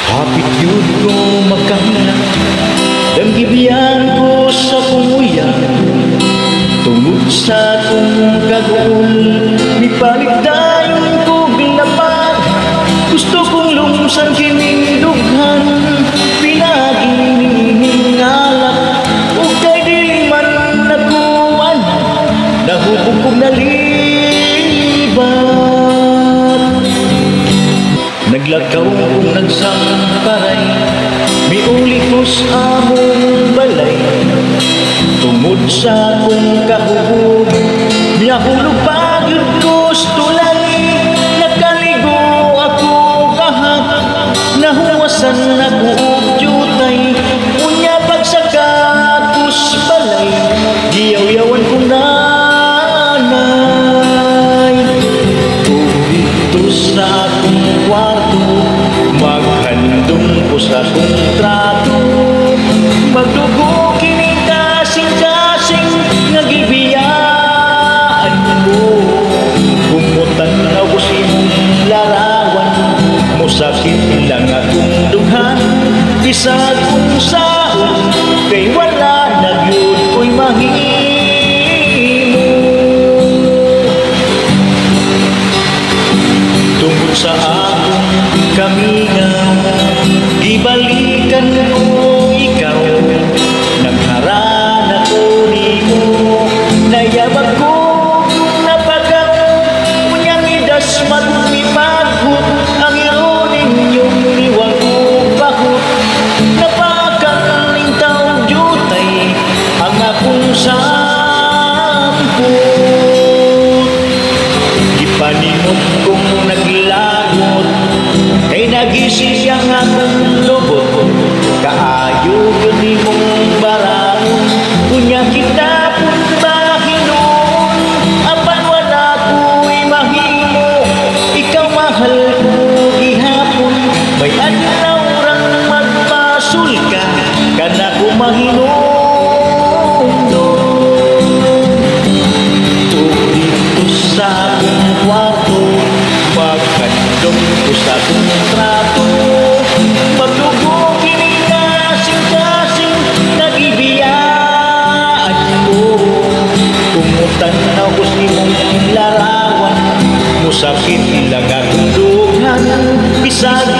Hapit yun ko makahilak, Danggibiyan ko sa kong uyab. Tungod sa akong kaguol, mipalit dayon kog lapag. Gusto kong lungsan kining dughan, pinaagi niining alak. Ug kay dili man nakuan, nahubog kog nalibat. Naglakaw kong nagsamparay, miuli ko sa among balay. Tungod sa akong kahubog, miyahulog pa gyud ko sa tulay. Nakaligo ako kahak, nahuwasan ako og jutay. Unya pagsaka ko sa balay, giyaw-yawan ko nanay. Ug didto sa akong kwarto, maghandom ko sa akong trato. Magdugo kini kasing-kasing nga gibiyaan mo. Kung motan-aw ko sa imong larawan, mosakit lang akong dughan. Bisag unsaon, kay wala na gyud ko'y mahimo. Tungod sa akong kamingaw, gibalikan ko ikaw. Nagharana ko nimo, nayabag ko napagaw. Unyang idasmat mipaghot, ang iro ninyong niwag bahot. Napakan ning taog jutay, ang akong sampot. Gipanimot kong naglagot, kay nagisi ang akong lubot. Kaayo gyud nimong baraon, unya kita pun ba hinuon. Apan wala ko'y mahimo, ikaw mahal ko gihapon. May adlaw rang magpasul ka, kana ko mahinumdom. Ug didto sa akong kwarto, maghandom ko sa akong trato. Magdugo kini kasing-kasing nga gibiyaan mo. Kung motan-aw ko sa imong larawan, mosakit lang akong dughan. Bisag